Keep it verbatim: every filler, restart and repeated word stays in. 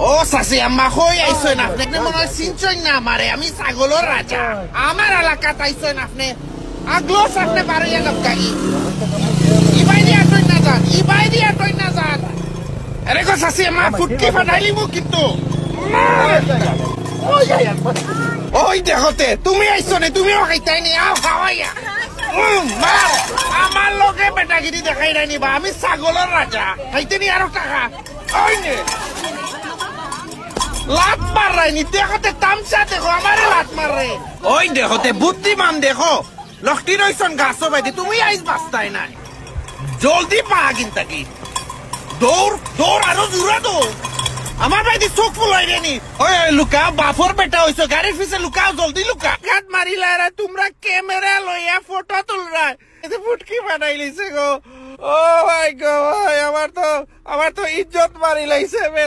ও চাচি আম্মা, কই আইছইন আপনে? আপনে মনে অয় চিনছইন না আমারে, আমি ছাগলর রাজা। আমার এলাকাত আইছইন আপনে, আগলো আপনে বারইয়া যাউক্কা গি। ইবায়দি আটইন না যান, ইবায়দি আটইন না যান। এরে গো চাচি আম্মা, ফুটকি ফাটাইলিমু কিন্তু। ওই দেখো তে, তুমি আইছো নি, তুমিও খাইতায় নি, আও খাওয়াইয়া। উম, মার, আমার লগে বেটাগিরি দেখাইরায় নি বা, আমি ছাগলর রাজা। খাইতে নি আরো টাকা। ওই নে। লাত মাররায় নি, দেখো তে তামশা দেখো, আমারে লাত মাররে। ওই দেখো তে বুদ্ধিমান দেখো, লটকি রইছইন গাছো বাইদি, তুমি আইজ বাচতায় নায়। জলদি পা গিন থাকি। দৌড়, দৌড়, আরো জুরে দৌড়। আমার বাইদি চউখ ফুলাইরে নি। ওই, ওই, লুকা, বাপর বেটা অইছো, গাড়ির পিছে লুকাও, জলদি লুকা। গাত মারিলায় রে, তুমরা ক্যামেরা লইয়া ফটো তুলরায়। এতে ফুটকি ফাটাইলিছে গো। ও ভাই গো ভাই, আমার তো, আমার তো ইজ্জত মারিলাইছে বে।